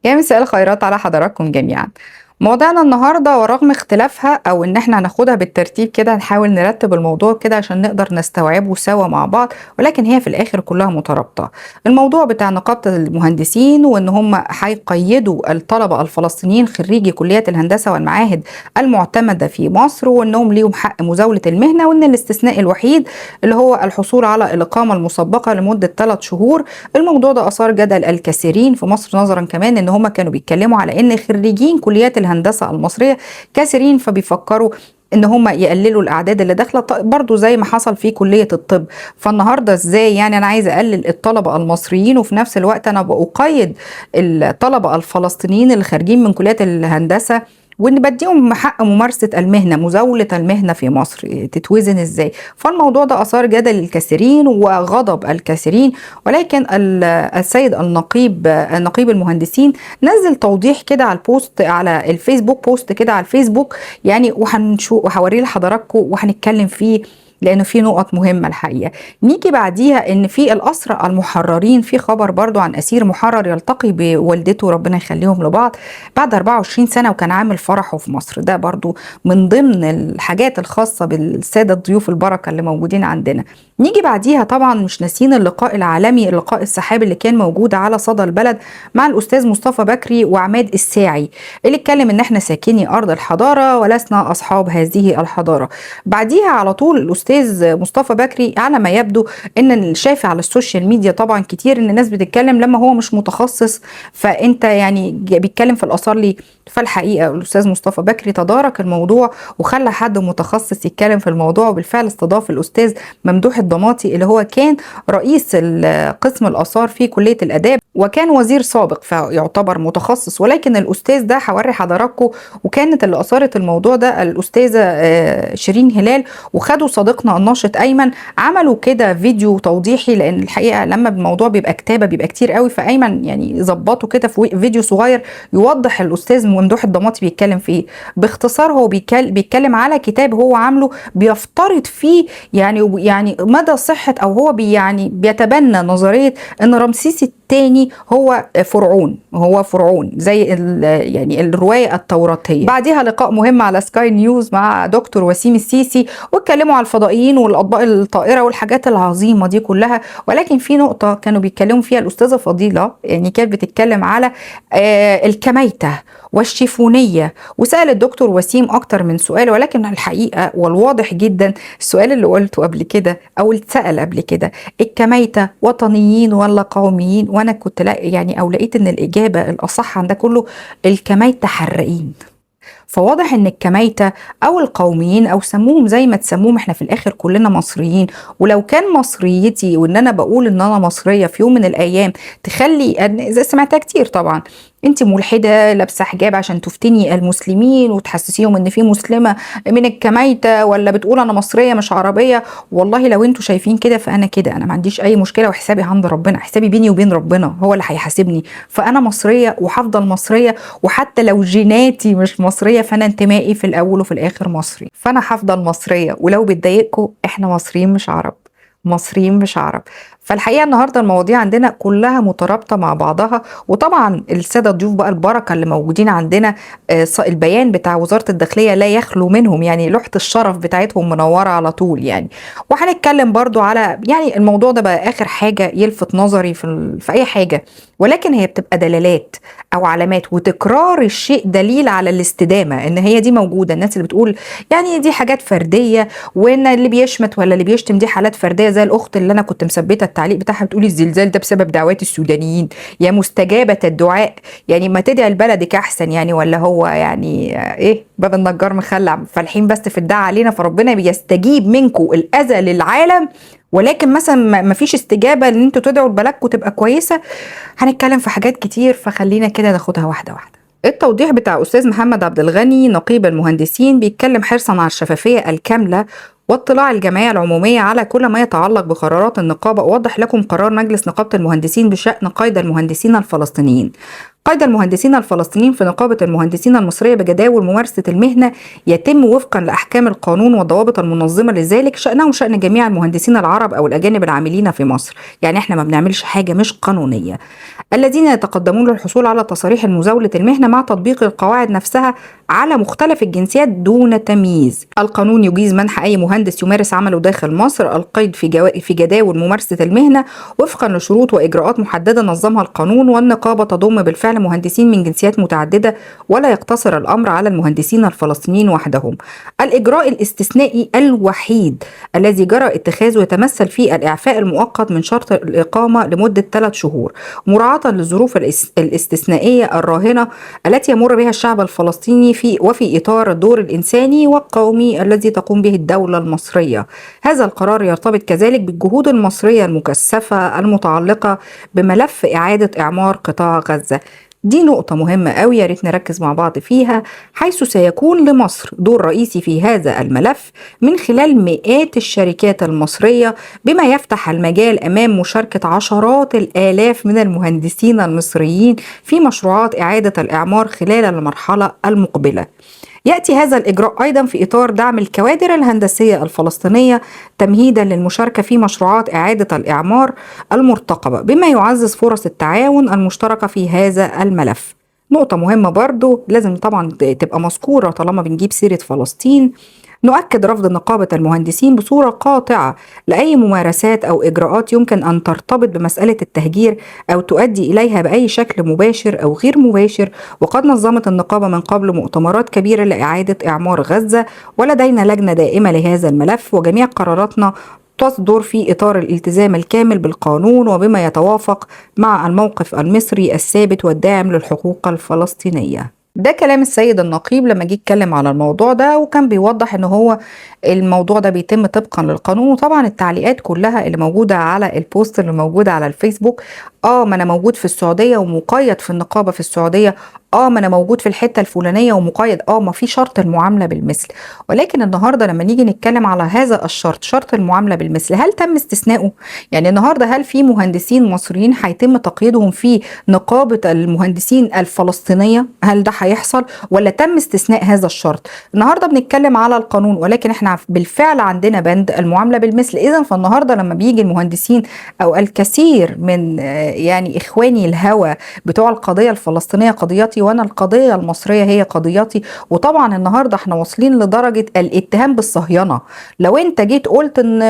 يا مساء الخيرات على حضراتكم جميعا. موضوعنا النهارده ورغم اختلافها او ان احنا هناخدها بالترتيب كده، هنحاول نرتب الموضوع كده عشان نقدر نستوعبه سوا مع بعض، ولكن هي في الاخر كلها مترابطة. الموضوع بتاع نقابة المهندسين وان هم هيقيدوا الطلبة الفلسطينيين خريجي كليات الهندسة والمعاهد المعتمدة في مصر، وانهم ليهم حق مزاولة المهنة، وان الاستثناء الوحيد اللي هو الحصول على الاقامة المسبقة لمدة 3 شهور. الموضوع ده اثار جدل الكثيرين في مصر، نظرا كمان ان هم كانوا بيتكلموا على ان خريجين كليات الهندسة المصرية كثيرين، فبيفكروا ان هم يقللوا الاعداد اللي داخله، برضو زي ما حصل في كليه الطب. فالنهارده ازاي يعني انا عايزه اقلل الطلبة المصريين وفي نفس الوقت انا باقيد الطلبة الفلسطينيين اللي خارجين من كليات الهندسة وان بديهم حق ممارسة المهنة، مزاولة المهنة في مصر، تتوزن ازاي؟ فالموضوع ده اثار جدل الكثيرين وغضب الكثيرين، ولكن السيد النقيب، نقيب المهندسين، نزل توضيح كده على ال post على الفيسبوك، post كده على الفيسبوك يعني، وهنشوف وهوريه لحضراتكم وهنتكلم فيه لانه في نقط مهمة الحقيقة. نيجي بعديها ان في الاسرى المحررين، في خبر برضو عن اسير محرر يلتقي بوالدته، ربنا يخليهم لبعض، بعد 24 سنة وكان عامل فرحه في مصر. ده برضو من ضمن الحاجات الخاصة بالساده الضيوف البركة اللي موجودين عندنا. نيجي بعديها طبعا مش ناسيين اللقاء العالمي، اللقاء السحابي اللي كان موجود على صدى البلد مع الاستاذ مصطفى بكري وعماد الساعي، اللي اتكلم ان احنا ساكني ارض الحضارة ولسنا اصحاب هذه الحضارة. بعديها على طول الاستاذ مصطفى بكري، على ما يبدو ان شايف على ال social media طبعا كتير ان الناس بتتكلم لما هو مش متخصص، فانت يعني بيتكلم في الاثار ليه؟ فالحقيقة الاستاذ مصطفى بكري تدارك الموضوع وخلى حد متخصص يتكلم في الموضوع، وبالفعل استضاف الاستاذ ممدوح الضماطي اللي هو كان رئيس قسم الاثار في كليه الاداب وكان وزير سابق، فيعتبر متخصص. ولكن الاستاذ ده هوري حضراتكم، وكانت اللي اثارت الموضوع ده الاستاذة شيرين هلال، وخدوا صديقنا الناشط ايمن، عملوا كده فيديو توضيحي، لان الحقيقة لما الموضوع بيبقى كتابه بيبقى كتير قوي، فايمن يعني ظبطوا كده في فيديو صغير يوضح الاستاذ ممدوح الضماطي بيتكلم في ايه. باختصار هو بيتكلم على كتاب هو عامله بيفترض فيه يعني مدى صحة، او هو يعني بيتبنى نظرية ان رمسيس الثاني هو فرعون، هو فرعون زي يعني الرواية التوراتيه. بعدها لقاء مهم على سكاي نيوز مع دكتور وسيم السيسي، واتكلموا على الفضائيين والاطباق الطائرة والحاجات العظيمة دي كلها. ولكن في نقطة كانوا بيتكلموا فيها الاستاذة فضيلة، يعني كانت بتتكلم على الكميته والشيفونيه، وسأل الدكتور وسيم اكتر من سؤال، ولكن الحقيقة والواضح جدا السؤال اللي قلته قبل كده او اتسال قبل كده، الكميته وطنيين ولا قوميين؟ وانا كنت لا يعني او لقيت ان الاجابة الاصح عن ده كله الكميته حراقين. فواضح ان الكميته او القوميين او سموهم زي ما تسموهم، احنا في الاخر كلنا مصريين. ولو كان مصريتي وان انا بقول ان انا مصرية في يوم من الايام تخلي، زي سمعتها كتير طبعا، انت ملحدة لابسه حجاب عشان تفتني المسلمين وتحسسيهم ان في مسلمة من الكميته، ولا بتقول انا مصرية مش عربية. والله لو انتوا شايفين كده فانا كده، انا ما عنديش اي مشكلة، وحسابي عند ربنا، حسابي بيني وبين ربنا هو اللي هيحاسبني. فانا مصرية وهفضل مصرية، وحتى لو جيناتي مش مصرية فانا انتمائي في الاول وفي الاخر مصري، فانا هفضل مصرية. ولو بتضايقكم احنا مصريين مش عرب، مصريين مش عرب. فالحقيقة النهارده المواضيع عندنا كلها مترابطة مع بعضها. وطبعا السادة الضيوف بقى البركة اللي موجودين عندنا، البيان بتاع وزارة الداخلية لا يخلو منهم، يعني لوحة الشرف بتاعتهم منورة على طول يعني. وهنتكلم برضو على يعني الموضوع ده بقى اخر حاجة يلفت نظري في اي حاجة، ولكن هي بتبقى دلالات او علامات، وتكرار الشيء دليل على الاستدامة ان هي دي موجودة. الناس اللي بتقول يعني دي حاجات فردية، وان اللي بيشمت ولا اللي بيشتم دي حالات فردية، زي الاخت اللي انا كنت مثبتة التعليق بتاعها بتقولي الزلزال ده بسبب دعوات السودانيين، يا مستجابة الدعاء، يعني ما تدعي لبلدك احسن يعني، ولا هو يعني ايه باب النجار مخلع، فالحين بس في الدعاء علينا، فربنا بيستجيب منكم الاذى للعالم، ولكن مثلا ما فيش استجابة ان انتوا تدعوا لبلدكم تبقى كويسة. هنتكلم في حاجات كتير، فخلينا كده ناخدها واحدة واحدة. التوضيح بتاع استاذ محمد عبد الغني نقيب المهندسين بيتكلم حرصا على الشفافية الكاملة واطلاع الجمعية العمومية على كل ما يتعلق بقرارات النقابة. أوضح لكم قرار مجلس نقابة المهندسين بشأن قيد المهندسين الفلسطينيين. قيد المهندسين الفلسطينيين في نقابة المهندسين المصرية بجداول ممارسة المهنة يتم وفقا لأحكام القانون والضوابط المنظمة لذلك، شأنه شأن جميع المهندسين العرب أو الأجانب العاملين في مصر. يعني احنا ما بنعملش حاجة مش قانونية. الذين يتقدمون للحصول على تصاريح مزاولة المهنة مع تطبيق القواعد نفسها على مختلف الجنسيات دون تمييز. القانون يجيز منح أي مهندس يمارس عمله داخل مصر القيد في جداول ممارسة المهنة وفقا لشروط وإجراءات محددة نظمها القانون. والنقابة تضم بالفعل مهندسين من جنسيات متعددة، ولا يقتصر الأمر على المهندسين الفلسطينيين وحدهم. الإجراء الاستثنائي الوحيد الذي جرى اتخاذه يتمثل في الإعفاء المؤقت من شرط الإقامة لمدة 3 شهور، مراعاة للظروف الاستثنائية الراهنة التي يمر بها الشعب الفلسطيني وفي إطار الدور الإنساني والقومي الذي تقوم به الدولة المصرية. هذا القرار يرتبط كذلك بالجهود المصرية المكثفة المتعلقة بملف إعادة إعمار قطاع غزة. دي نقطة مهمة قوي يا ريت نركز مع بعض فيها، حيث سيكون لمصر دور رئيسي في هذا الملف من خلال مئات الشركات المصرية، بما يفتح المجال أمام مشاركة عشرات الآلاف من المهندسين المصريين في مشروعات إعادة الإعمار خلال المرحلة المقبلة. يأتي هذا الإجراء أيضا في إطار دعم الكوادر الهندسية الفلسطينية تمهيدا للمشاركة في مشروعات إعادة الإعمار المرتقبة، بما يعزز فرص التعاون المشتركة في هذا الملف. نقطة مهمة برضو لازم طبعا تبقى مذكورة طالما بنجيب سيرة فلسطين. نؤكد رفض نقابة المهندسين بصورة قاطعة لأي ممارسات أو إجراءات يمكن أن ترتبط بمسألة التهجير أو تؤدي إليها بأي شكل مباشر أو غير مباشر. وقد نظمت النقابة من قبل مؤتمرات كبيرة لإعادة إعمار غزة، ولدينا لجنة دائمة لهذا الملف، وجميع قراراتنا تصدر في إطار الالتزام الكامل بالقانون وبما يتوافق مع الموقف المصري الثابت والداعم للحقوق الفلسطينية. ده كلام السيد النقيب لما جه يتكلم على الموضوع ده، وكان بيوضح ان هو الموضوع ده بيتم طبقا للقانون. وطبعا التعليقات كلها اللي موجودة على البوست اللي موجودة على الفيسبوك، ما انا موجود في السعودية ومقيد في النقابة في السعودية، ما انا موجود في الحتة الفلانية ومقيد، ما في شرط المعاملة بالمثل. ولكن النهاردة لما نيجي نتكلم على هذا الشرط، شرط المعاملة بالمثل، هل تم استثنائه؟ يعني النهاردة هل في مهندسين مصريين هيتم تقييدهم في نقابة المهندسين الفلسطينية؟ هل ده هيحصل ولا تم استثناء هذا الشرط؟ النهاردة بنتكلم على القانون، ولكن احنا بالفعل عندنا بند المعاملة بالمثل. اذا فالنهاردة لما بيجي المهندسين او الكثير من يعني اخواني الهوى بتوع القضية الفلسطينية، قضيتي وانا القضية المصرية هي قضيتي، وطبعا النهاردة احنا واصلين لدرجة الاتهام بالصهينة. لو انت جيت قلت ان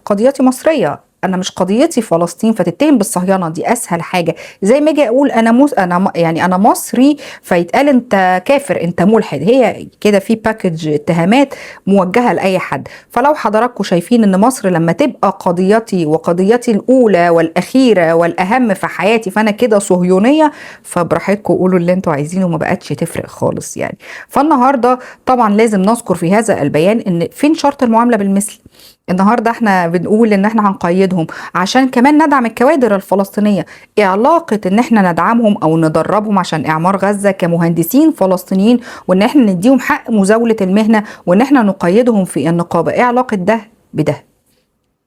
قضيتي مصرية، انا مش قضيتي فلسطين، فتتهم بالصهينة، دي اسهل حاجة. زي ما اجي اقول انا يعني انا مصري، فيتقال انت كافر، انت ملحد. هي كده في package اتهامات موجهة لاي حد. فلو حضراتكم شايفين ان مصر لما تبقى قضيتي وقضيتي الاولى والاخيرة والاهم في حياتي فانا كده صهيونية، فبراحتكم قولوا اللي انتوا عايزينه، وما بقتش تفرق خالص يعني. فالنهارده طبعا لازم نذكر في هذا البيان ان فين شرط المعاملة بالمثل. النهارده احنا بنقول ان احنا هنقيدهم عشان كمان ندعم الكوادر الفلسطينية. ايه علاقة ان احنا ندعمهم او ندربهم عشان اعمار غزة كمهندسين فلسطينيين، وان احنا نديهم حق مزاولة المهنة، وان احنا نقيدهم في النقابة؟ ايه علاقة ده بده؟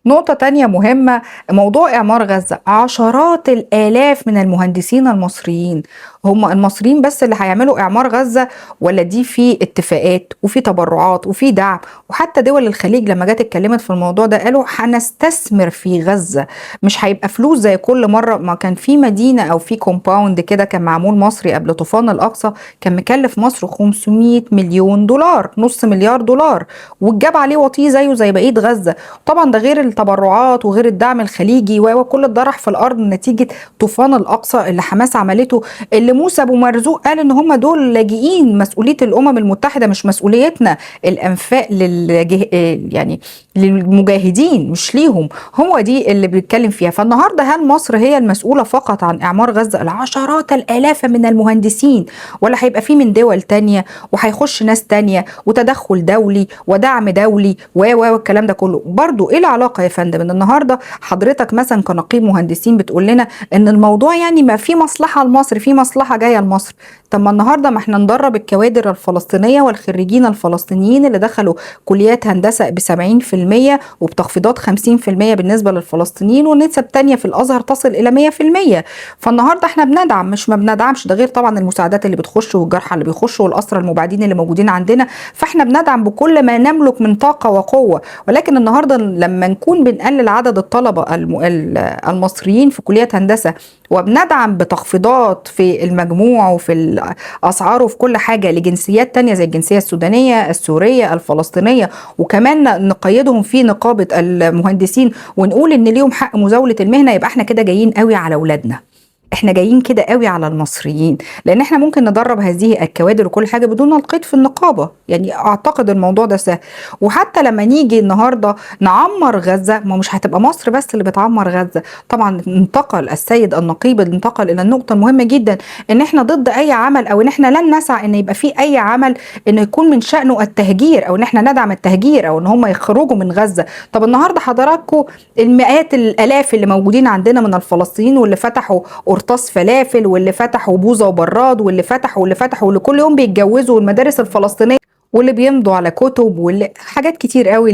نقطة تانية مهمة، موضوع إعمار غزة. عشرات الآلاف من المهندسين المصريين، هم المصريين بس اللي هيعملوا إعمار غزة ولا دي في اتفاقات وفي تبرعات وفي دعم؟ وحتى دول الخليج لما جت اتكلمت في الموضوع ده قالوا هنستثمر في غزة، مش هيبقى فلوس زي كل مرة. ما كان في مدينة أو في compound كده كان معمول مصري قبل طوفان الأقصى، كان مكلف مصر 500 مليون دولار، نص مليار دولار، واتجاب عليه وطيه زيه زي بقية غزة. طبعا ده غير التبرعات وغير الدعم الخليجي وكل ده راح في الارض نتيجة طوفان الاقصى اللي حماس عملته، اللي موسى ابو مرزوق قال ان هم دول لاجئين، مسؤولية الامم المتحدة مش مسؤوليتنا، الانفاق يعني للمجاهدين مش ليهم، هو دي اللي بيتكلم فيها. فالنهارده هل مصر هي المسؤولة فقط عن اعمار غزة العشرات الالاف من المهندسين، ولا هيبقى في من دول تانية وهيخش ناس تانية وتدخل دولي ودعم دولي والكلام ده كله؟ برضو ايه العلاقة يا فندم ان النهارده حضرتك مثلا كنقيب مهندسين بتقول لنا ان الموضوع يعني ما في مصلحة لمصر، في مصلحة مصلحة جاية لمصر؟ طب ما النهارده ما احنا ندرب الكوادر الفلسطينية والخريجين الفلسطينيين اللي دخلوا كليات هندسة ب70% وبتخفيضات 50% بالنسبة للفلسطينيين، ونسب تانية في الازهر تصل الى 100%. فالنهارده احنا بندعم مش ما بندعمش، ده غير طبعا المساعدات اللي بتخش والجرحى اللي بيخشوا والاسرى المبعدين اللي موجودين عندنا. فاحنا بندعم بكل ما نملك من طاقة وقوه. ولكن النهارده لما نكون بنقلل عدد الطلبة المصريين في كليات هندسة وبندعم بتخفيضات في المجموع وفي الاسعار وفي كل حاجة لجنسيات تانية زي الجنسية السودانية السورية الفلسطينية، وكمان نقيدهم في نقابة المهندسين ونقول ان ليهم حق مزاولة المهنة، يبقى احنا كده جايين قوي على اولادنا، احنا جايين كده قوي على المصريين. لان احنا ممكن ندرب هذه الكوادر وكل حاجة بدون القيد في النقابة، يعني اعتقد الموضوع ده سهل. وحتى لما نيجي النهارده نعمر غزة، ما مش هتبقى مصر بس اللي بتعمر غزة. طبعا انتقل السيد النقيب، انتقل الى النقطة المهمة جدا ان احنا ضد اي عمل، او ان احنا لن نسعى ان يبقى في اي عمل انه يكون من شأنه التهجير، او ان احنا ندعم التهجير، او ان هم يخرجوا من غزة. طب النهارده حضراتكم المئات الالاف اللي موجودين عندنا من الفلسطينيين، واللي فتحوا قرطاس فلافل، واللي فتحوا بوزه وبراد، واللي فتحوا واللي فتحوا، واللي كل يوم بيتجوزوا، والمدارس الفلسطينية، واللي بيمضوا على كتب، واللي حاجات كتير قوي،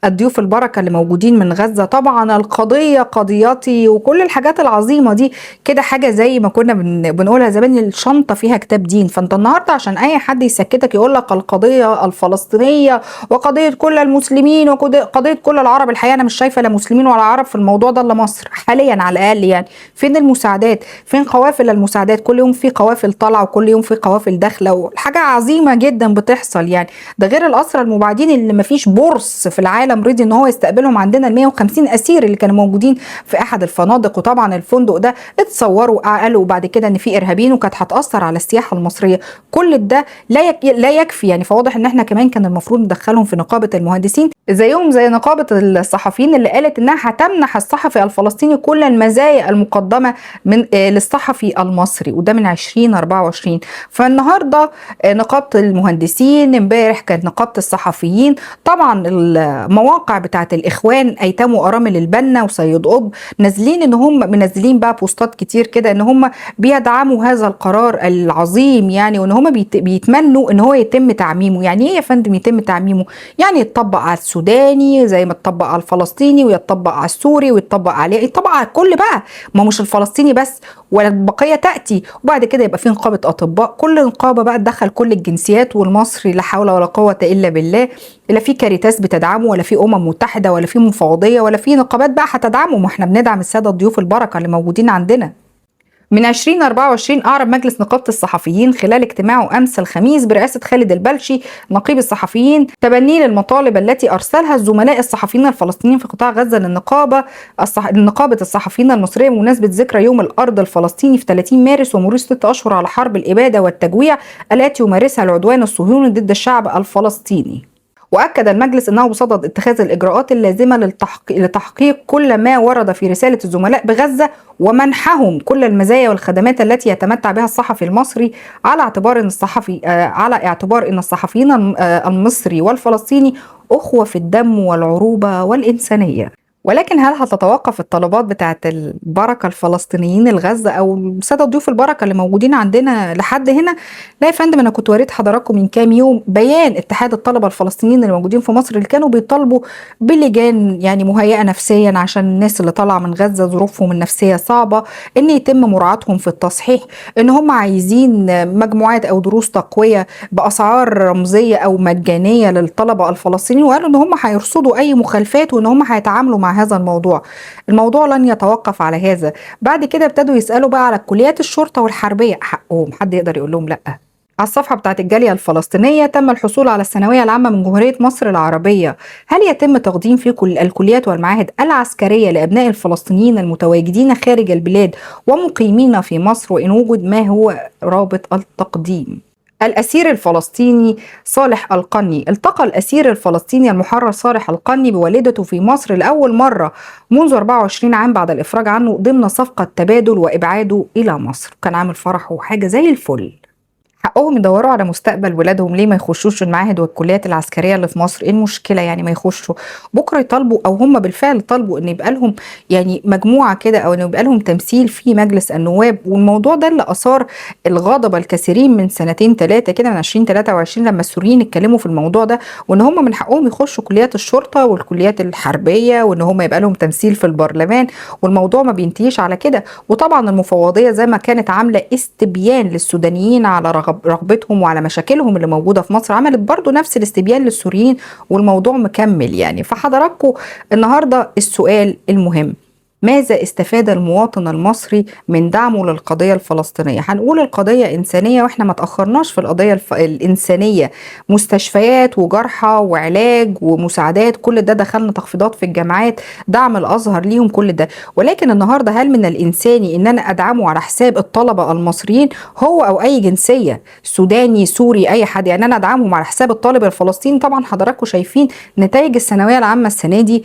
الضيوف البركة اللي موجودين من غزة. طبعا القضية قضيتي وكل الحاجات العظيمة دي كده، حاجة زي ما كنا بنقولها زمان، الشنطة فيها كتاب دين. فانت النهارده عشان اي حد يسكتك يقول لك القضية الفلسطينية وقضية كل المسلمين وقضية كل العرب، الحقيقة انا مش شايفه لا مسلمين ولا عرب في الموضوع ده الا مصر حاليا على الاقل. يعني فين المساعدات؟ فين قوافل المساعدات؟ كل يوم في قوافل طالعه وكل يوم في قوافل داخله، وحاجه عظيمة جدا بتحصل. يعني ده غير الاسرى المبعدين اللي مفيش بورس في العالم رضي ان هو يستقبلهم عندنا، ال 150 اسير اللي كانوا موجودين في احد الفنادق. وطبعا الفندق ده اتصوروا وقالوا بعد كده ان في ارهابيين وكانت هتاثر على السياحة المصرية. كل ده لا يكفي يعني. فواضح ان احنا كمان كان المفروض ندخلهم في نقابة المهندسين زيهم زي نقابة الصحفيين اللي قالت انها هتمنح الصحفي الفلسطيني كل المزايا المقدمة من للصحفي المصري، وده من 2024. فالنهارده نقابة المهندسين، امبارح كانت نقابة الصحفيين، طبعا المواقع بتاعت الاخوان ايتام وارامل البنا وسيد قطب نازلين ان هم منزلين بقى بوستات كتير كده ان هم بيدعموا هذا القرار العظيم يعني، وان هم بيتمنوا ان هو يتم تعميمه. يعني ايه يا فندم يتم تعميمه؟ يعني يتطبق على السوداني زي ما اتطبق على الفلسطيني، ويتطبق على السوري، ويتطبق عليه، يتطبق على الكل بقى، ما مش الفلسطيني بس ولا البقية تاتي. وبعد كده يبقى في نقابة اطباء، كل نقابة بقى تدخل كل الجنسيات، والمصري لا حول ولا قوة الا بالله، لا في كاريتاس بتدعمه، ولا في متحدة، ولا في مفوضيه، ولا في نقابات بقى هتدعمه. ما احنا بندعم السادة الضيوف البركة اللي موجودين عندنا. من 2024 أعرب مجلس نقابة الصحفيين خلال اجتماعه أمس الخميس برئاسة خالد البلشي نقيب الصحفيين تبنيه للمطالب التي أرسلها الزملاء الصحفيين الفلسطينيين في قطاع غزة للنقابة لنقابة الصحفيين المصرية بمناسبة ذكرى يوم الأرض الفلسطيني في 30 مارس ومرور 6 أشهر على حرب الإبادة والتجويع التي يمارسها العدوان الصهيوني ضد الشعب الفلسطيني. وأكد المجلس أنه بصدد اتخاذ الإجراءات اللازمة لتحقيق كل ما ورد في رسالة الزملاء بغزة ومنحهم كل المزايا والخدمات التي يتمتع بها الصحفي المصري، على اعتبار أن الصحفيين المصري والفلسطيني أخوة في الدم والعروبة والإنسانية. ولكن هل هتتوقف الطلبات بتاعت البركة الفلسطينيين الغزة أو السادة ضيوف البركة اللي موجودين عندنا لحد هنا؟ لا يا فندم، أنا كنت وريت حضراتكم من كام يوم بيان اتحاد الطلبة الفلسطينيين اللي موجودين في مصر، اللي كانوا بيطالبوا بلجان يعني مهيئة نفسيا عشان الناس اللي طالعة من غزة ظروفهم النفسية صعبة، إن يتم مراعاتهم في التصحيح، إن هم عايزين مجموعات أو دروس تقوية بأسعار رمزية أو مجانية للطلبة الفلسطينيين، وقالوا إن هم هيرصدوا أي مخالفات وإن هم هيتعاملوا مع هذا الموضوع. الموضوع لن يتوقف على هذا. بعد كده ابتدوا يسألوا بقى على كليات الشرطة والحربية، حقهم، حد يقدر يقول لهم لأ؟ على الصفحة بتاعت الجالية الفلسطينية تم الحصول على الثانوية العامة من جمهورية مصر العربية. هل يتم تقديم في كل الكليات والمعاهد العسكرية لأبناء الفلسطينيين المتواجدين خارج البلاد ومقيمين في مصر؟ وإن وجد ما هو رابط التقديم؟ الأسير الفلسطيني صالح القني. التقى الأسير الفلسطيني المحرر صالح القني بوالدته في مصر لأول مرة منذ 24 عام بعد الإفراج عنه ضمن صفقة تبادل وإبعاده إلى مصر. كان عامل فرح وحاجة زي الفل. حقهم يدوروا على مستقبل ولادهم، ليه ما يخشوش المعاهد والكليات العسكرية اللي في مصر؟ ايه المشكلة يعني ما يخشوا؟ بكرة يطالبوا، او هم بالفعل طالبوا ان يبقى لهم يعني مجموعة كده، او ان يبقى لهم تمثيل في مجلس النواب. والموضوع ده اللي اثار الغضب الكثيرين من سنتين ثلاثة كده، من 2023 لما السوريين اتكلموا في الموضوع ده، وان هم من حقهم يخشوا كليات الشرطة والكليات الحربية، وان هم يبقى لهم تمثيل في البرلمان. والموضوع ما بينتهيش على كده. وطبعا المفوضية زي ما كانت عاملة استبيان للسودانيين على رغبتهم وعلى مشاكلهم اللي موجودة في مصر، عملت برضو نفس الاستبيان للسوريين، والموضوع مكمل يعني. فحضراتكم النهاردة السؤال المهم، ماذا استفاد المواطن المصري من دعمه للقضية الفلسطينية؟ هنقول القضية إنسانية، وإحنا ما تأخرناش في القضية الإنسانية، مستشفيات وجرحى وعلاج ومساعدات، كل ده دخلنا تخفيضات في الجامعات، دعم الأزهر ليهم، كل ده. ولكن النهاردة هل من الإنساني إن أنا أدعمه على حساب الطلبة المصريين، هو أو أي جنسية، سوداني سوري أي حد، يعني أنا أدعمهم على حساب الطالب الفلسطيني؟ طبعا حضراتكم شايفين نتائج الثانوية العامة السنة دي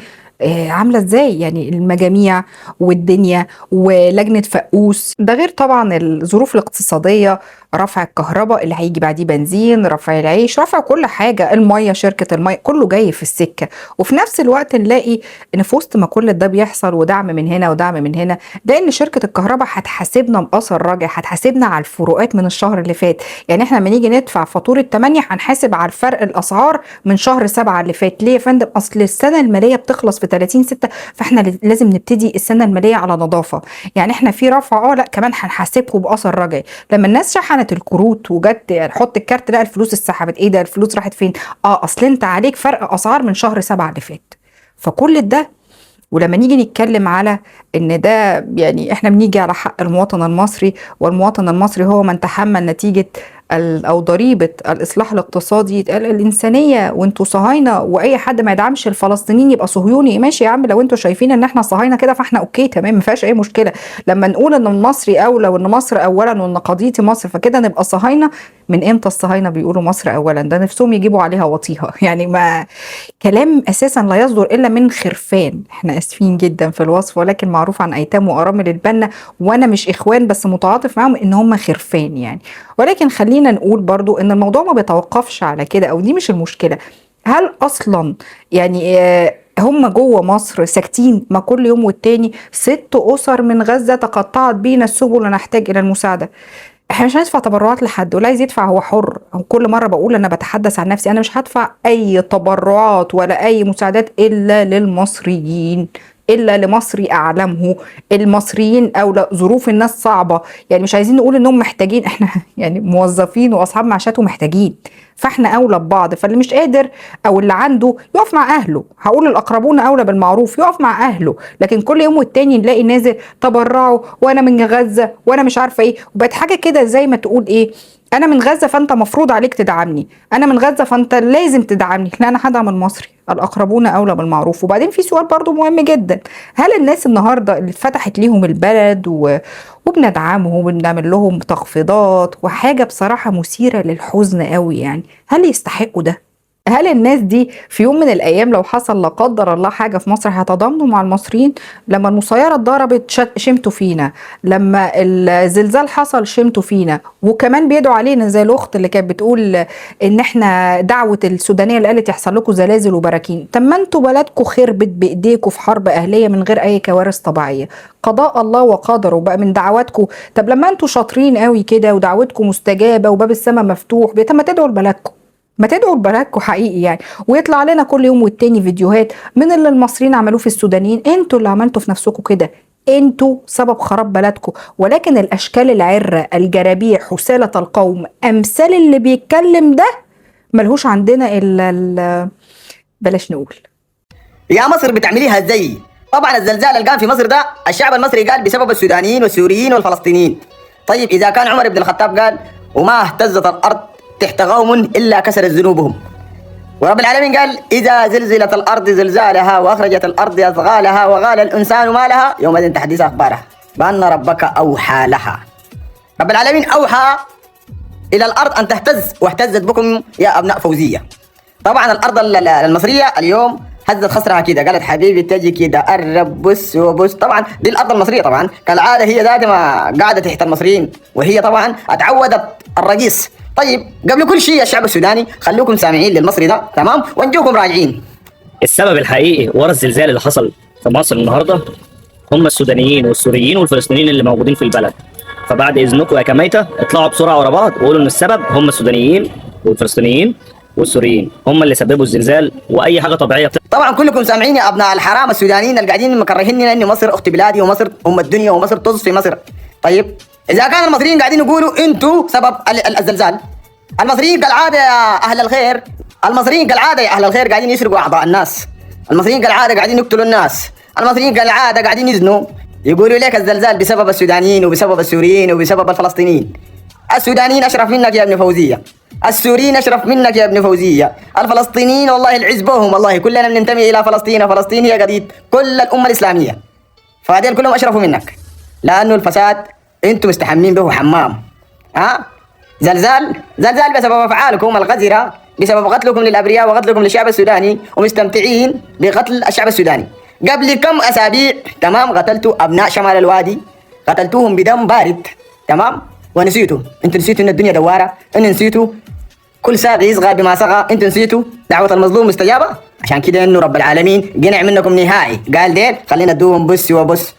عاملة ازاي، يعني المجاميع والدنيا ولجنة فقوس، ده غير طبعا الظروف الاقتصادية، رفع الكهرباء اللي هيجي بعديه بنزين، رفع العيش، رفع كل حاجة، المية، شركة المية، كله جاي في السكة. وفي نفس الوقت نلاقي ان في وسط ما كل ده بيحصل ودعم من هنا ودعم من هنا، ده ان شركة الكهرباء هتحاسبنا بأثر راجع، هتحاسبنا على الفروقات من الشهر اللي فات. يعني احنا لما نيجي ندفع فاتورة 8 هنحاسب على الفرق الأسعار من شهر 7 اللي فات. ليه يا فندم؟ أصل السنة المالية بتخلص في 30/6، فاحنا لازم نبتدي السنة المالية على نظافة. يعني احنا في رفع، لا كمان هنحاسبكم بأثر رجعي. لما الناس شحنت الكروت وجت حط الكارت، لا الفلوس اتسحبت، ايه ده الفلوس راحت فين؟ اصل انت عليك فرق اسعار من شهر 7 اللي فات. فكل ده، ولما نيجي نتكلم على ان ده يعني احنا بنيجي على حق المواطن المصري، والمواطن المصري هو من تحمل نتيجة او ضريبة الاصلاح الاقتصادي، يتقال الانسانية وانتوا صهاينة، واي حد ما يدعمش الفلسطينيين يبقى صهيوني. ماشي يا عم، لو انتوا شايفين ان احنا صهاينة كده فاحنا okay تمام، ما فيهاش اي مشكلة. لما نقول ان المصري اولى وان مصر اولا وان قضيتي مصر، فكده نبقى صهاينة. من امتى الصهاينة بيقولوا مصر اولا؟ ده نفسهم يجيبوا عليها وطيها يعني ما كلام اساسا لا يصدر الا من خرفان. احنا اسفين جدا في الوصف، ولكن معروف عن ايتام وارامل البنا، وانا مش اخوان بس متعاطف معاهم ان هم خرفان يعني. ولكن خلينا نقول برضو ان الموضوع ما بيتوقفش على كده، او دي مش المشكلة. هل اصلا يعني هم جوه مصر ساكتين؟ ما كل يوم والتاني 6 أسر من غزة تقطعت بينا السبل ونحتاج الى المساعدة. احنا مش هندفع تبرعات لحد، ولا عايز يدفع هو حر. وكل مرة بقول انا بتحدث عن نفسي، انا مش هدفع اي تبرعات ولا اي مساعدات الا للمصريين، الا لمصري اعلمه. المصريين او لا، ظروف الناس صعبة، يعني مش عايزين نقول انهم محتاجين، احنا يعني موظفين واصحاب معاشات ومحتاجين، فاحنا اولى ببعض. فاللي مش قادر او اللي عنده يقف مع اهله، هقول الاقربون اولى بالمعروف، يقف مع اهله. لكن كل يوم والتاني نلاقي نازل تبرعوا وانا من غزة وانا مش عارفه ايه، وبقت حاجة كده زي ما تقول ايه، انا من غزة فانت مفروض عليك تدعمني، انا من غزة فانت لازم تدعمني. لا، انا هدعم المصري، الاقربون اولى بالمعروف. وبعدين في سؤال برضو مهم جدا، هل الناس النهارده اللي اتفتحت ليهم البلد وبندعمهم وبنعمل لهم تخفيضات وحاجه بصراحة مثيرة للحزن قوي، يعني هل يستحقوا ده؟ هل الناس دي في يوم من الايام لو حصل لا قدر الله حاجة في مصر هيتضامنوا مع المصريين؟ لما المسيرة اتضربت شمتوا فينا، لما الزلزال حصل شمتوا فينا، وكمان بيدعوا علينا زي الاخت اللي كانت بتقول ان احنا دعوه السودانية اللي قالت يحصل لكم زلازل وبراكين. طب ما انتوا بلدكم خربت بايديكم في حرب اهليه من غير اي كوارث طبيعية، قضاء الله وقدره بقى من دعواتكم. طب لما انتوا شاطرين قوي كده ودعوتكم مستجابة وباب السماء مفتوح، طب ما تدعوا لبلدكم، ما تدعوا لبلدكم حقيقي يعني. ويطلع لنا كل يوم والتاني فيديوهات من اللي المصريين عملوه في السودانيين. انتوا اللي عملتوا في نفسكم كده، انتوا سبب خراب بلدكم. ولكن الاشكال العره الجرابيع حسالة القوم امثال اللي بيتكلم ده ملهوش عندنا الا بلاش نقول. يا مصر بتعمليها ازاي؟ طبعا الزلزال اللي قام في مصر ده الشعب المصري قال بسبب السودانيين والسوريين والفلسطينيين. طيب اذا كان عمر بن الخطاب قال وما اهتزت الارض تحت قوم الا كسرت ذنوبهم، ورب العالمين قال اذا زلزلت الارض زلزالها واخرجت الارض اثقالها وقال الانسان ما لها يومئذ تحديث اخبارها بان ربك اوحى لها. رب العالمين اوحى الى الارض ان تهتز واهتزت بكم يا ابناء فوزيه. طبعا الارض المصرية اليوم هزت خصرها كده، قالت حبيبي تجي كده قرب بص وبص. طبعا دي الارض المصرية طبعا كالعادة هي ذاتها ما قاعدة تحت المصريين، وهي طبعا اتعودت الرقيص. طيب قبل كل شيء يا الشعب السوداني خلوكم سامعين للمصري ده، تمام؟ ونجوكم راجعين. السبب الحقيقي ورا الزلزال اللي حصل في مصر النهارده هم السودانيين والسوريين والفلسطينيين اللي موجودين في البلد. فبعد اذنكم يا كمايته اطلعوا بسرعة ورا بعض وقولوا ان السبب هم السودانيين والفلسطينيين والسوريين، هم اللي سببوا الزلزال واي حاجة طبيعية. طبعا كلكم سامعين يا ابناء الحرام السودانيين اللي قاعدين مكرهيننا ان مصر اخت بلادي ومصر ام الدنيا ومصر طز في مصر. طيب اذا كان المصريين قاعدين يقولوا انتوا سبب الزلزال، المصريين كالعادة يا اهل الخير، المصريين كالعادة يا اهل الخير قاعدين يسرقوا اعضاء الناس، المصريين كالعادة قاعدين يقتلوا الناس، المصريين كالعادة قاعدين يزنوا. يقولوا لك الزلزال بسبب السودانيين وبسبب السوريين وبسبب الفلسطينيين. السودانيين اشرف منك يا ابن فوزيه، السوريين اشرف منك يا ابن فوزيه، الفلسطينيين والله العز بهم، والله كلنا بننتمي الى فلسطين، وفلسطين هي قضية كل الامة الاسلامية، فهذول كلهم اشرفوا منك، لانه الفساد انتم مستحمين به حمام. ها زلزال زلزال بسبب افعالكم الغزره، بسبب قتلكم للابرياء وقتلكم للشعب السوداني، ومستمتعين بقتل الشعب السوداني. قبل كم اسابيع، تمام، قتلتوا ابناء شمال الوادي، قتلتوهم بدم بارد، تمام، ونسيتوا، انتوا نسيتوا ان الدنيا دواره، ان نسيتوا كل ساقي يصغى بما سقى، انتوا نسيتوا دعوة المظلوم مستجابة. عشان كده انه رب العالمين قنع منكم نهائي، قال ديل خلينا ندوهم بس وبس.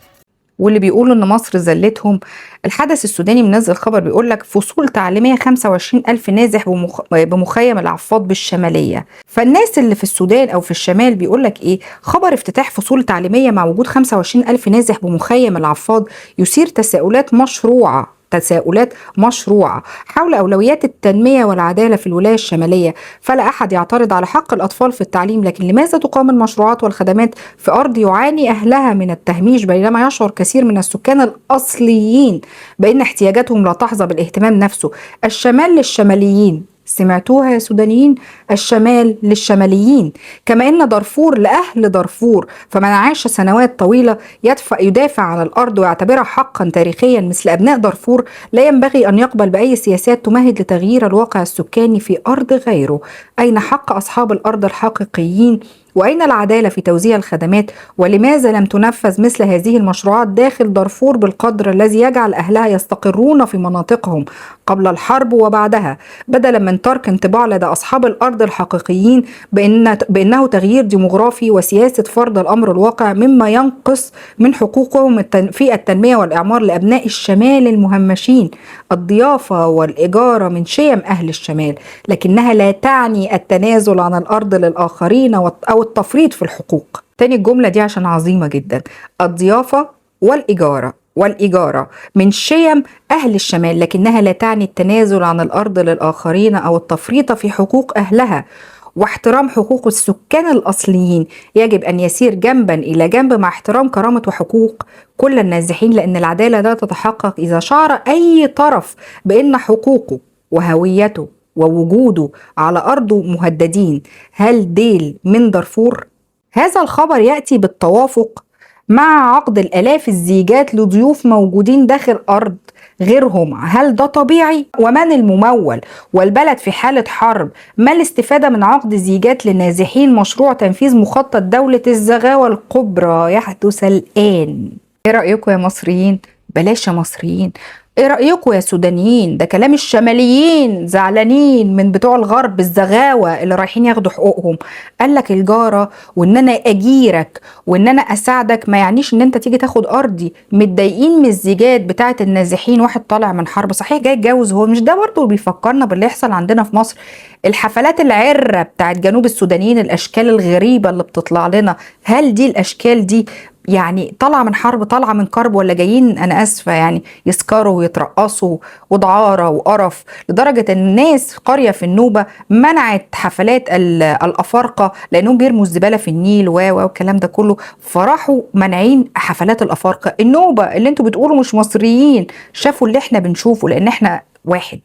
واللي بيقولوا ان مصر ذلتهم، الحدث السوداني منزل خبر بيقول لك فصول تعليمية 25 ألف نازح بمخيم العفاض بالشمالية. فالناس اللي في السودان أو في الشمال بيقول لك إيه؟ خبر افتتاح فصول تعليمية مع وجود 25 ألف نازح بمخيم العفاض يثير تساؤلات مشروعة، تساؤلات مشروعة حول أولويات التنمية والعدالة في الولاية الشمالية. فلا أحد يعترض على حق الأطفال في التعليم، لكن لماذا تقام المشروعات والخدمات في أرض يعاني أهلها من التهميش، بينما يشعر كثير من السكان الأصليين بأن احتياجاتهم لا تحظى بالاهتمام نفسه؟ الشمال للشماليين، سمعتوها يا سودانيين؟ الشمال للشماليين. كما إن دارفور لأهل دارفور، فمن عاش سنوات طويلة يدافع عن الأرض ويعتبرها حقا تاريخيا مثل أبناء دارفور لا ينبغي أن يقبل بأي سياسات تمهد لتغيير الواقع السكاني في أرض غيره. أين حق أصحاب الأرض الحقيقيين؟ وأين العدالة في توزيع الخدمات؟ ولماذا لم تنفذ مثل هذه المشروعات داخل دارفور بالقدر الذي يجعل أهلها يستقرون في مناطقهم قبل الحرب وبعدها، بدلا من ترك انطباع لدى أصحاب الأرض الحقيقيين بأنه تغيير ديموغرافي وسياسة فرض الأمر الواقع، مما ينقص من حقوقهم في التنمية والإعمار لأبناء الشمال المهمشين. الضيافة والإجارة من شيم أهل الشمال، لكنها لا تعني التنازل عن الأرض للآخرين أو التفريط في الحقوق. تاني الجملة دي عشان عظيمة جدا، الضيافة والإجارة من شيم أهل الشمال، لكنها لا تعني التنازل عن الأرض للآخرين أو التفريط في حقوق أهلها. واحترام حقوق السكان الأصليين يجب أن يسير جنبا إلى جنب مع احترام كرامة وحقوق كل النازحين، لأن العدالة لا تتحقق إذا شعر أي طرف بأن حقوقه وهويته ووجوده على أرضه مهددين. هل ديل من دارفور؟ هذا الخبر يأتي بالتوافق مع عقد الآلاف الزيجات لضيوف موجودين داخل أرض غيرهم. هل ده طبيعي؟ ومن الممول؟ والبلد في حالة حرب، ما الاستفادة من عقد زيجات للنازحين؟ مشروع تنفيذ مخطط دولة الزغاوة الكبرى يحدث الآن. ايه رأيكم يا مصريين؟ بلاش يا مصريين، ايه رأيكم يا سودانيين؟ ده كلام الشماليين زعلانين من بتوع الغرب الزغاوة اللي رايحين ياخدوا حقوقهم. قال لك الجارة وان انا اجيرك وان انا اساعدك ما يعنيش ان انت تيجي تاخد ارضي. متضايقين من الزيجات بتاعه النازحين، واحد طالع من حرب صحيح جاي يتجوز، هو مش ده برضه بيفكرنا باللي يحصل عندنا في مصر؟ الحفلات العرة بتاعت جنوب السودانيين، الاشكال الغريبة اللي بتطلع لنا، هل دي الاشكال دي يعني طالعه من حرب، طالعه من كرب، ولا جايين انا اسفه يعني يسكروا ويترقصوا ودعاره وقرف؟ لدرجة ان الناس قرية في النوبة منعت حفلات الافارقة لانهم بيرموا الزبالة في النيل و والكلام ده كله، فراحوا مانعين حفلات الافارقة. النوبة اللي انتوا بتقولوا مش مصريين شافوا اللي احنا بنشوفه، لان احنا واحد،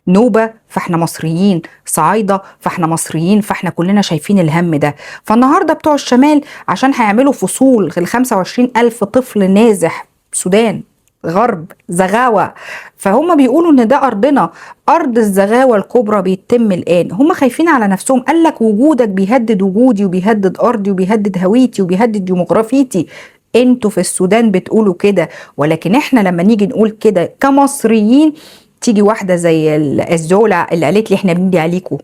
نوبة فاحنا مصريين، صعايدة فاحنا مصريين، فاحنا كلنا شايفين الهم ده. فالنهاردة بتوع الشمال عشان هيعملوا فصول ل 25 ألف طفل نازح سودان غرب زغاوة، فهم بيقولوا ان ده ارضنا، ارض الزغاوة الكبرى بيتم الان. هم خايفين على نفسهم، قال لك وجودك بيهدد وجودي وبيهدد ارضي وبيهدد هويتي وبيهدد ديموغرافيتي. انتوا في السودان بتقولوا كده، ولكن احنا لما نيجي نقول كده كمصريين تيجي واحدة زي الزولة اللي قالت لي احنا بندي عليكم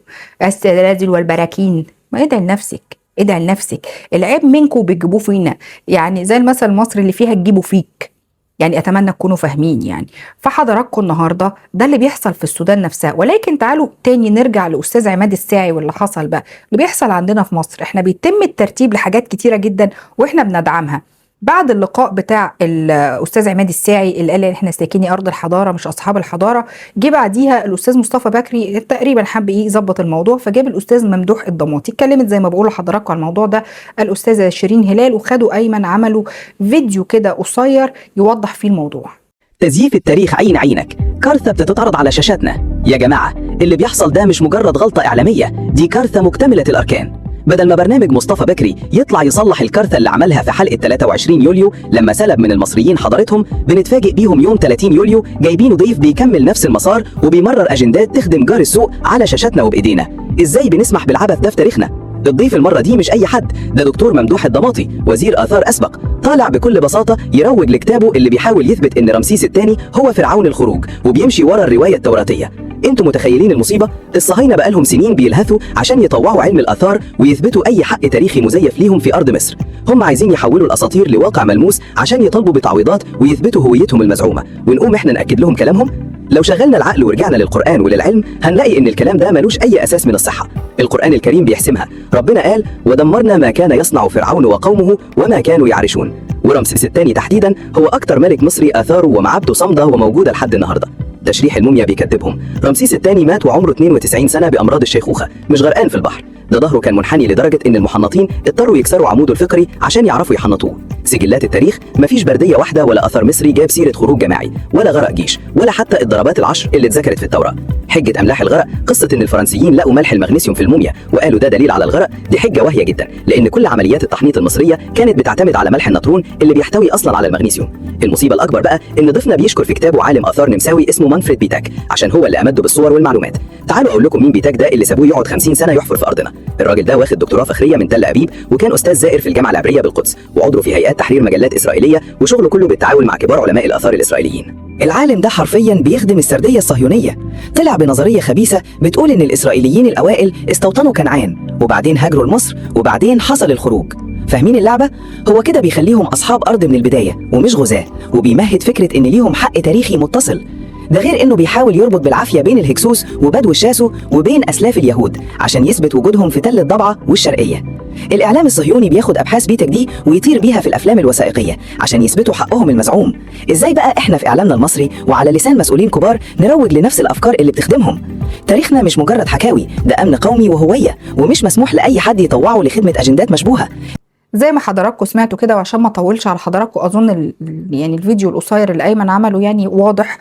الزلازل والبراكين، ما ادعي لنفسك، ادعي لنفسك. العيب منكم بتجيبوه فينا، يعني زي المثل المصري اللي فيها تجيبوا فيك. يعني اتمنى تكونوا فاهمين يعني. فحضراتكم النهارده ده اللي بيحصل في السودان نفسها. ولكن تعالوا تاني نرجع لاستاذ عماد الساعي واللي حصل بقى اللي بيحصل عندنا في مصر. احنا بيتم الترتيب لحاجات كتيرة جدا واحنا بندعمها. بعد اللقاء بتاع الاستاذ عماد الساعي اللي قال احنا ساكني ارض الحضارة مش اصحاب الحضارة، جه بعديها الاستاذ مصطفى بكري تقريبا حب ايه يظبط الموضوع، فجاب الاستاذ ممدوح الدماطي. اتكلمت زي ما بقول لحضراتكم على الموضوع ده الاستاذة شيرين هلال، وخدوا ايمن عملوا فيديو كده قصير يوضح فيه الموضوع. تزييف التاريخ عين عينك، كارثة بتتعرض على شاشاتنا. يا جماعة اللي بيحصل ده مش مجرد غلطة إعلامية، دي كارثة مكتملة الأركان. بدل ما برنامج مصطفى بكري يطلع يصلح الكارثة اللي عملها في حلقة 23 يوليو لما سلب من المصريين حضارتهم، بنتفاجئ بيهم يوم 30 يوليو جايبينه ضيف بيكمل نفس المسار وبيمرر أجندات تخدم جار السوق على شاشاتنا وبإيدينا. إزاي بنسمح بالعبث ده في تاريخنا؟ الضيف المرة دي مش أي حد، ده دكتور ممدوح الدماطي وزير آثار أسبق، طالع بكل بساطة يروج لكتابه اللي بيحاول يثبت إن رمسيس الثاني هو فرعون الخروج وبيمشي ورا الرواية التوراتية. انتوا متخيلين المصيبة؟ الصهاينة بقالهم سنين بيلهثوا عشان يطوعوا علم الآثار ويثبتوا أي حق تاريخي مزيف ليهم في أرض مصر. هم عايزين يحولوا الأساطير لواقع ملموس عشان يطالبوا بتعويضات ويثبتوا هويتهم المزعومة، ونقوم احنا نأكد لهم كلامهم؟ لو شغلنا العقل ورجعنا للقرآن وللعلم هنلاقي إن الكلام ده ملوش أي أساس من الصحة. القرآن الكريم بيحسمها، ربنا قال ودمرنا ما كان يصنع فرعون وقومه وما كانوا يعرشون. ورمسيس الثاني تحديدا هو أكتر ملك مصري آثاره ومعابده صامدة وموجودة لحد النهارده. تشريح الموميا بيكذبهم، رمسيس الثاني مات وعمره 92 سنة بأمراض الشيخوخة، مش غرقان في البحر. ده ظهره كان منحني لدرجة إن المحنطين اضطروا يكسروا عموده الفقري عشان يعرفوا يحنطوه. سجلات التاريخ مفيش بردية واحدة ولا أثر مصري جاب سيرة خروج جماعي ولا غرق جيش ولا حتى الضربات العشر اللي اتذكرت في التوراة. حجة أملاح الغرق، قصة إن الفرنسيين لقوا ملح المغنيسيوم في الموميا وقالوا ده دليل على الغرق، دي حجة واهية جدا، لأن كل عمليات التحنيط المصرية كانت بتعتمد على ملح النطرون اللي بيحتوي أصلا على المغنيسيوم. المصيبة الأكبر بقى إن ضيفنا بيشكر في كتابه عالم آثار نمساوي اسمه مانفريد بيتاك عشان هو اللي أمده بالصور والمعلومات. تعالوا أقول لكم مين بيتاك ده اللي سابوه يقعد 50 سنة يحفر في أرضنا. الراجل ده واخد دكتوراه فخرية من تل أبيب، وكان أستاذ زائر في الجامعة العبرية بالقدس، وعضو في هيئات تحرير مجلات إسرائيلية، وشغله كله بالتعاون مع كبار علماء الآثار الإسرائيليين. العالم ده حرفيا بيخدم السردية الصهيونية. طلع بنظرية خبيثة بتقول إن الإسرائيليين الأوائل استوطنوا كنعان وبعدين هاجروا لمصر وبعدين حصل الخروج. فاهمين اللعبة؟ هو كده بيخليهم أصحاب أرض من البداية ومش غزاة، وبيمهد فكرة إن ليهم حق تاريخي متصل. ده غير إنه بيحاول يربط بالعافية بين الهكسوس وبدو الشاسو وبين أسلاف اليهود عشان يثبت وجودهم في تل الضبعة والشرقية. الإعلام الصهيوني بياخد أبحاث بيتك دي ويطير بيها في الأفلام الوثائقية عشان يثبتوا حقهم المزعوم. إزاي بقى إحنا في إعلامنا المصري وعلى لسان مسؤولين كبار نروج لنفس الأفكار اللي بتخدمهم؟ تاريخنا مش مجرد حكاوي، ده أمن قومي وهوية، ومش مسموح لأي حد يطوعه لخدمة أجندات مشبوهة. زي ما حضراتكم سمعتوا كده، وعشان ما اطولش على حضراتكم اظن يعني الفيديو القصير اللي ايمن عمله يعني واضح،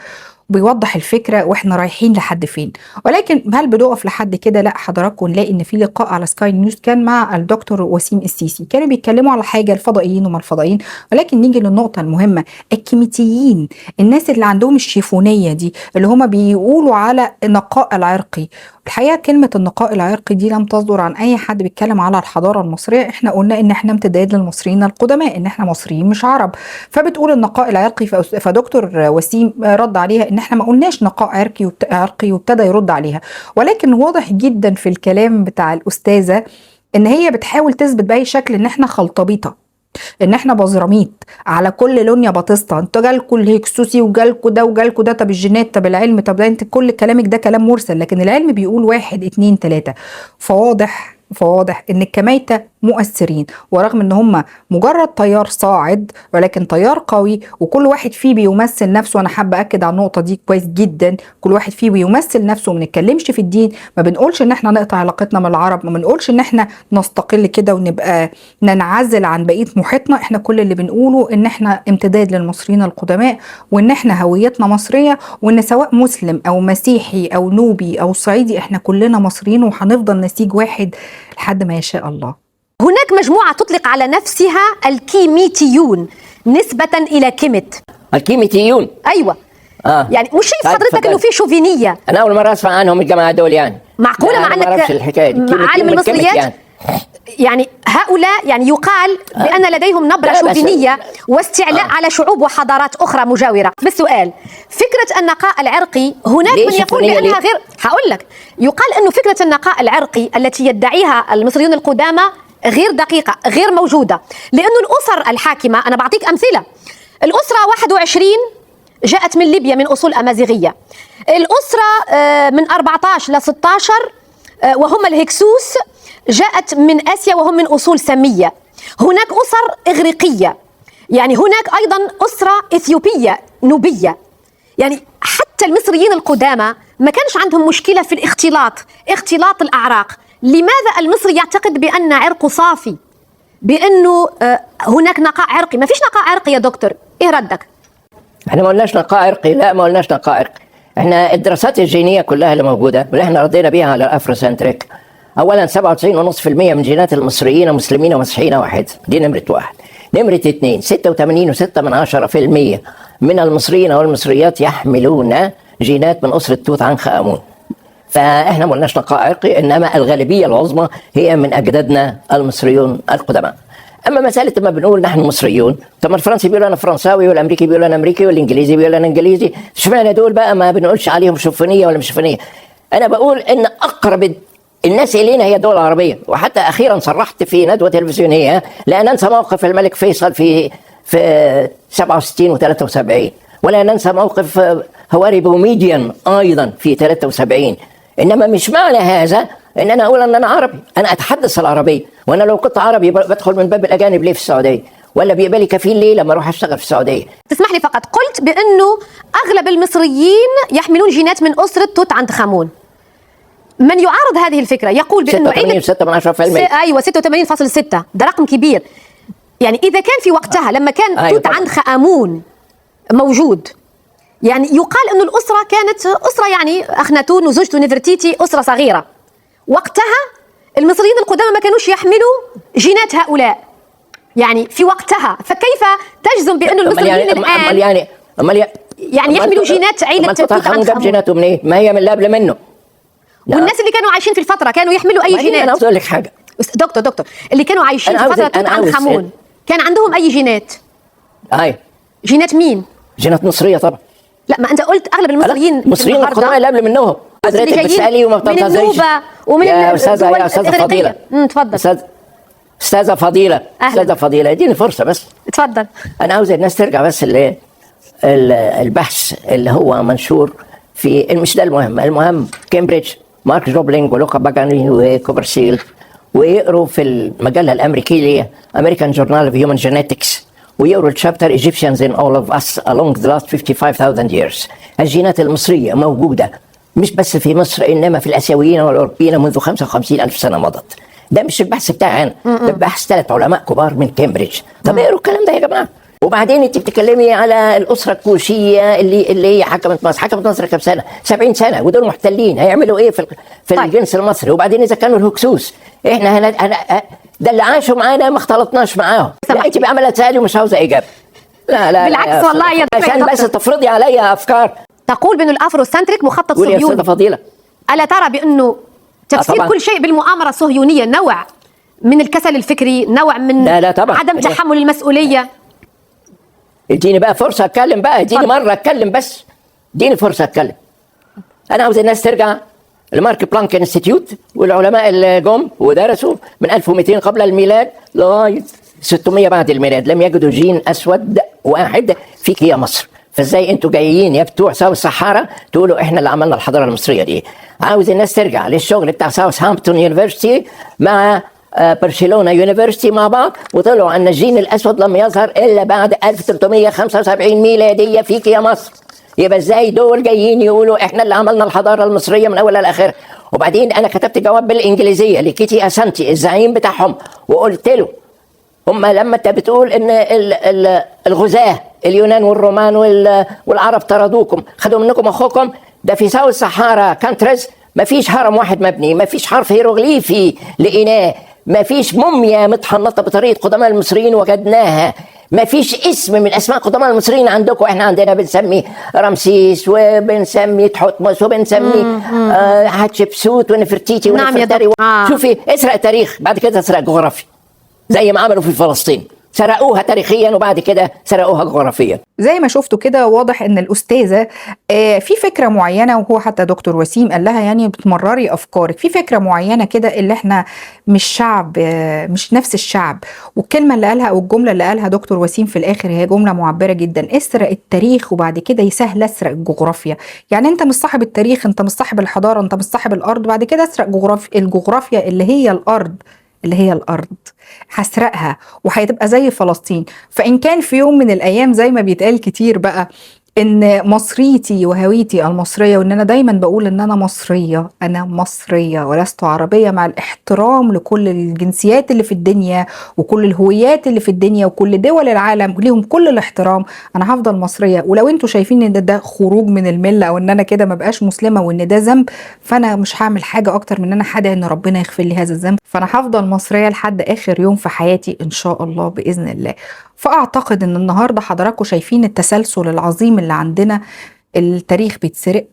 بيوضح الفكرة واحنا رايحين لحد فين. ولكن هل بنقف لحد كده؟ لا، حضراتكم نلاقي ان في لقاء على سكاي نيوز كان مع الدكتور وسيم السيسي، كانوا بيتكلموا على حاجة الفضائيين وما الفضائيين. ولكن نيجي للنقطة المهمة، الكيميتيين، الناس اللي عندهم الشيفونيه دي اللي هما بيقولوا على النقاء العرقي. الحقيقة كلمة النقاء العرقي دي لم تصدر عن اي حد بيتكلم على الحضارة المصرية. احنا قلنا ان احنا امتداد للمصريين القدماء، ان احنا مصريين مش عرب. فبتقول النقاء العرقي، فدكتور وسيم رد عليها ان احنا ما قلناش نقاء عرقي، وابتدى يرد عليها. ولكن واضح جدا في الكلام بتاع الاستاذة ان هي بتحاول تثبت باي شكل ان احنا خلطبيطه، ان احنا بزراميط على كل لون يا بطسطه. انتوا جالكوا الهكسوسي وجالكوا ده وجالكوا ده، طب الجينات، طب العلم، طب ده انت كل كلامك ده كلام مرسل، لكن العلم بيقول 1 2 3. فواضح ان الكمايتة مؤثرين، ورغم ان هم مجرد تيار صاعد ولكن تيار قوي، وكل واحد فيه بيمثل نفسه. انا حابة اكد على النقطة دي كويس جدا، كل واحد فيه بيمثل نفسه. وما بنتكلمش في الدين، ما بنقولش ان احنا نقطع علاقتنا من العرب، ما بنقولش ان احنا نستقل كده ونبقى ننعزل عن بقية محيطنا. احنا كل اللي بنقوله ان احنا امتداد للمصريين القدماء، وان احنا هويتنا مصرية، وان سواء مسلم او مسيحي او نوبي او صعيدي احنا كلنا مصريين، وهنفضل نسيج واحد لحد ما يشاء الله. هناك مجموعة تطلق على نفسها الكيميتيون نسبة إلى كيمت. الكيميتيون؟ أيوة. يعني مش شايف حضرتك إنه في شوفينية؟ أنا أول مرة أسمع عنهم الجماعة دول يعني. معقولة مع أنك الحكاية دي. عالم المصريات؟ يعني. يعني هؤلاء يعني يقال بأن لديهم نبرة شوفينية واستعلاء على شعوب وحضارات أخرى مجاورة. بالسؤال، فكرة النقاء العرقي هناك من يقول بأنها غير، هقول لك، يقال أنه فكرة النقاء العرقي التي يدعيها المصريون القدامى غير دقيقة، غير موجودة، لأنه الأسر الحاكمة، أنا بعطيك أمثلة، الأسرة 21 جاءت من ليبيا من أصول أمازيغية، الأسرة من 14 ل 16 وهم الهكسوس جاءت من آسيا وهم من أصول سامية، هناك أسر إغريقية، يعني هناك أيضا أسرة إثيوبية نوبية. يعني حتى المصريين القدامى ما كانش عندهم مشكلة في الاختلاط، اختلاط الأعراق. لماذا المصري يعتقد بأن عرقه صافي، بأنه هناك نقاء عرقي؟ ما فيش نقاء عرقي يا دكتور، إيه ردك؟ احنا ما قلناش نقاء عرقي، لا ما قلناش نقاء عرقي. احنا الدراسات الجينية كلها اللي موجودة واللي احنا رضينا بيها على ال Afrocentric، اولا 97.5% من جينات المصريين مسلمين ومسيحيين واحد، دي نمره واحد. نمره اثنين، 86.6% من المصريين والمصريات يحملون جينات من اسره توت عنخ امون. فاحنا ما قلناش نقاء عرقي، انما الغالبية العظمى هي من اجدادنا المصريون القدماء. اما مسالة ما بنقول نحن مصريون، طب ما الفرنسي بيقول انا فرنساوي، والامريكي بيقول انا امريكي، والانجليزي بيقول انا انجليزي، اشمعنى دول بقى ما بنقولش عليهم شوفينيه ولا مش شوفينيه؟ انا بقول ان اقرب الناس الينا هي الدول العربية، وحتى اخيرا صرحت في ندوه تلفزيونية لا ننسى موقف الملك فيصل في 67 و73، ولا ننسى موقف هواري بوميديان ايضا في 73. انما مش معنى هذا ان انا اقول ان انا عربي، انا اتحدث العربية، وانا لو كنت عربي بدخل من باب الاجانب ليه في السعودية؟ ولا بيقبلي كفيل ليه لما اروح اشتغل في السعودية؟ تسمح لي فقط، قلت بانه اغلب المصريين يحملون جينات من اسره توت عنخ آمون. من يعارض هذه الفكرة يقول بانه 86.6%. ايوه 86.6، ده رقم كبير. يعني اذا كان في وقتها لما كان توت عنخ آمون موجود، يعني يقال انه الاسرة كانت اسره، يعني اخناتون وزوجته نفرتيتي، اسره صغيرة. وقتها المصريين القدامى ما كانوش يحملوا جينات هؤلاء، يعني في وقتها، فكيف تجزم بأن المصريين الآن يعني يحملوا جينات عيلة توت عنخ آمون؟ جيناته منين؟ إيه؟ ما هي من اللي قبل منه. والناس اللي كانوا عايشين في الفترة كانوا يحملوا أي جينات؟ أنا عاوز أقول لك حاجة دكتور، اللي كانوا عايشين في فترة توت عنخ آمون كان عندهم أي جينات؟ أيوه. جينات مين؟ جينات مصرية طبعا. لا، ما أنت قلت أغلب المصريين المصريين القدامى اللي قبل منهم. حضرتك بتسألي وما بتنتظريش. من النوبة ومن يا أستاذة، يا أستاذة فضيلة. اتفضل. أستاذة فضيلة، أستاذة فضيلة، اديني فرصة بس. اتفضل. أنا عاوز الناس ترجع بس البحث اللي هو منشور في، مش ده المهم، المهم كامبريدج، مارك جوبلينج ولوكا باجاني وكوبر سيل، ويقروا في المجلة الأمريكية American Journal of Human Genetics، ويقروا ال chapter Egyptians in all of us along the last 55,000 years. الجينات المصرية موجودة مش بس في مصر، إنما في الآسيويين والأوروبيين منذ 55,000 سنة مضت. ده مش البحث بتاعي أنا، ده بحث 3 علماء كبار من كامبريدج. طب اقروا الكلام ده يا جماعة. وبعدين انت بتتكلمي على الأسرة الكوشية اللي هي حكمت مصر، حكمت مصر كام سنة؟ 70 سنة، ودول محتلين، هيعملوا إيه في طيب. الجنس المصري؟ وبعدين إذا كانوا الهكسوس، إحنا ده اللي عاشوا معانا ما اختلطناش معاهم. لا انت بقى عماله تسالي ومش عاوزه اجابه. لا لا بالعكس والله يا دكتور، عشان بس تفرضي عليا افكار. تقول بأن ال Afrocentric مخطط صهيوني. يا أستاذة فضيلة، ألا ترى بأنه تفسير كل شيء بالمؤامرة الصهيونية نوع من الكسل الفكري، نوع من لا لا طبعا عدم تحمل المسؤولية؟ اديني بقى فرصة أتكلم بقى، اديني مرة أتكلم بس، اديني فرصة أتكلم. أنا عاوز الناس ترجع لمارك بلانك Institute والعلماء اللي جم ودرسوا من 1200 قبل الميلاد لغاية 600 بعد الميلاد، لم يجدوا جين أسود واحد فيك يا مصر. فازاي انتوا جايين يا بتوع South Sahara تقولوا احنا اللي عملنا الحضارة المصرية دي؟ عاوز الناس ترجع للشغل بتاع Southampton University مع برشلونة University مع بعض، وطلعوا ان الجين الاسود لم يظهر الا بعد 1375 ميلادية فيك يا مصر. يبقى ازاي دول جايين يقولوا احنا اللي عملنا الحضارة المصرية من اولها لاخرها؟ وبعدين انا كتبت جواب بالانجليزية لكيتي اسانتي الزعيم بتاعهم، وقلت له هم لما انت بتقول ان الغزاة اليونان والرومان والعرب طردوكم، خدوا منكم اخوكم، ده في South Sahara countries ما فيش هرم واحد مبني، ما فيش حرف هيروغليفي لقيناه، ما فيش موميا متحنطه بطريقة قدماء المصريين وجدناها، ما فيش اسم من اسماء قدماء المصريين عندكم. احنا عندنا بنسمي رمسيس وبنسمي تحتمس وبنسمي حتشبسوت ونفرتيتي ونفرتاري. نعم. شوفي، اسرق تاريخ بعد كده اسرق جغرافيا، زي ما عملوا في فلسطين، سرقوها تاريخيا وبعد كده سرقوها جغرافيا. زي ما شفتوا كده واضح ان الاستاذة في فكرة معينة، وهو حتى دكتور وسيم قال لها يعني بتمرري افكارك في فكرة معينة كده، اللي احنا مش شعب، مش نفس الشعب. والكلمة اللي قالها او الجملة اللي قالها دكتور وسيم في الاخر هي جملة معبرة جدا: اسرق التاريخ وبعد كده يسهل اسرق الجغرافيا. يعني انت مش صاحب التاريخ، انت مش صاحب الحضارة، انت مش صاحب الارض، بعد كده اسرق الجغرافيا اللي هي الارض، اللي هي الأرض هسرقها وهتبقى زي فلسطين. فإن كان في يوم من الأيام زي ما بيتقال كتير بقى إن مصريتي وهويتي المصرية، وإن أنا دايما بقول إن أنا مصرية، أنا مصرية ولست عربية، مع الاحترام لكل الجنسيات اللي في الدنيا وكل الهويات اللي في الدنيا وكل دول العالم ليهم كل الاحترام، أنا هفضل مصرية. ولو أنتوا شايفين إن ده خروج من الملة أو إن أنا كده ما بقاش مسلمة وإن ده ذنب، فأنا مش هعمل حاجة أكتر من إن أنا هدعي إن ربنا يغفر لي هذا الذنب. فأنا هفضل مصرية لحد آخر يوم في حياتي إن شاء الله بإذن الله. فأعتقد إن النهاردة حضراتكم شايفين التسلسل العظيم اللي عندنا: التاريخ بيتسرق،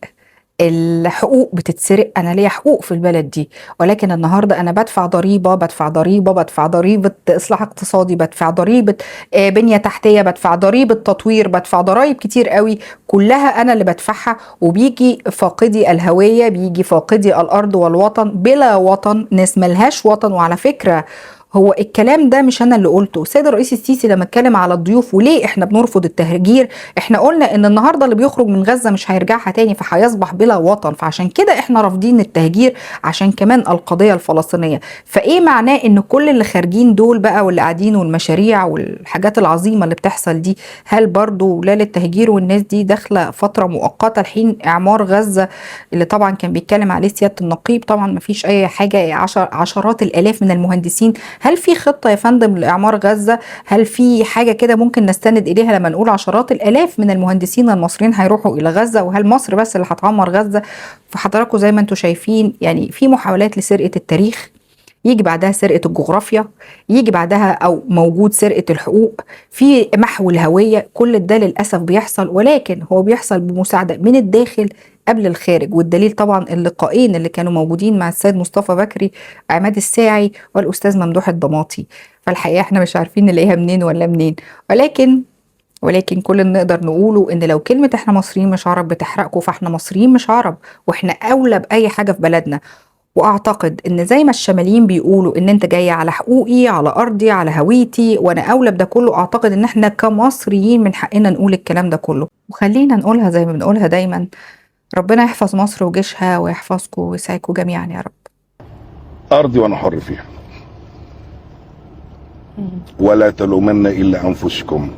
الحقوق بتتسرق. أنا ليا حقوق في البلد دي، ولكن النهاردة أنا بدفع ضريبة، بدفع ضريبة، بدفع ضريبة إصلاح اقتصادي، بدفع ضريبة بنية تحتية، بدفع ضريبة تطوير، بدفع ضرائب كتير قوي، كلها أنا اللي بدفعها. وبيجي فاقدي الهوية، بيجي فاقدي الأرض والوطن، بلا وطن، ناس ملهاش وطن. وعلى فكرة هو الكلام ده مش انا اللي قلته، السيد الرئيس السيسي لما اتكلم على الضيوف وليه احنا بنرفض التهجير، احنا قلنا ان النهارده اللي بيخرج من غزة مش هيرجعها تاني، فهيصبح بلا وطن، فعشان كده احنا رافضين التهجير، عشان كمان القضية الفلسطينية. فايه معناه ان كل اللي خارجين دول بقى واللي قاعدين والمشاريع والحاجات العظيمة اللي بتحصل دي، هل برضو لا للتهجير والناس دي داخله فترة مؤقتة لحين اعمار غزة اللي طبعا كان بيتكلم عليه سيادة النقيب؟ طبعا مفيش اي حاجة، عشرات الالاف من المهندسين. هل في خطة يا فندم لإعمار غزة؟ هل في حاجة كده ممكن نستند إليها لما نقول عشرات الآلاف من المهندسين المصريين هيروحوا إلى غزة؟ وهل مصر بس اللي هتعمر غزة؟ فحضراتكم زي ما انتم شايفين يعني في محاولات لسرقة التاريخ، يجي بعدها سرقة الجغرافيا، يجي بعدها أو موجود سرقة الحقوق، في محو الهوية. كل ده للأسف بيحصل، ولكن هو بيحصل بمساعدة من الداخل قبل الخارج. والدليل طبعا اللقاءين اللي كانوا موجودين مع السيد مصطفى بكري، عماد الساعي، والأستاذ ممدوح الضماطي. فالحقيقة احنا مش عارفين نلاقيها منين ولا منين، ولكن كل اللي نقدر نقوله ان لو كلمة احنا مصريين مش عرب بتحرقكم، فاحنا مصريين مش عرب، واحنا أولى بأي حاجة في بلدنا. واعتقد ان زي ما الشماليين بيقولوا ان انت جاي على حقوقي، على ارضي، على هويتي، وانا اولى بده كله، اعتقد ان احنا كمصريين من حقنا نقول الكلام ده كله. وخلينا نقولها زي ما بنقولها دايما: ربنا يحفظ مصر وجيشها ويحفظكم ويسعدكم جميعا يا رب. ارضي وانا حر فيها، ولا تلومن الا انفسكم.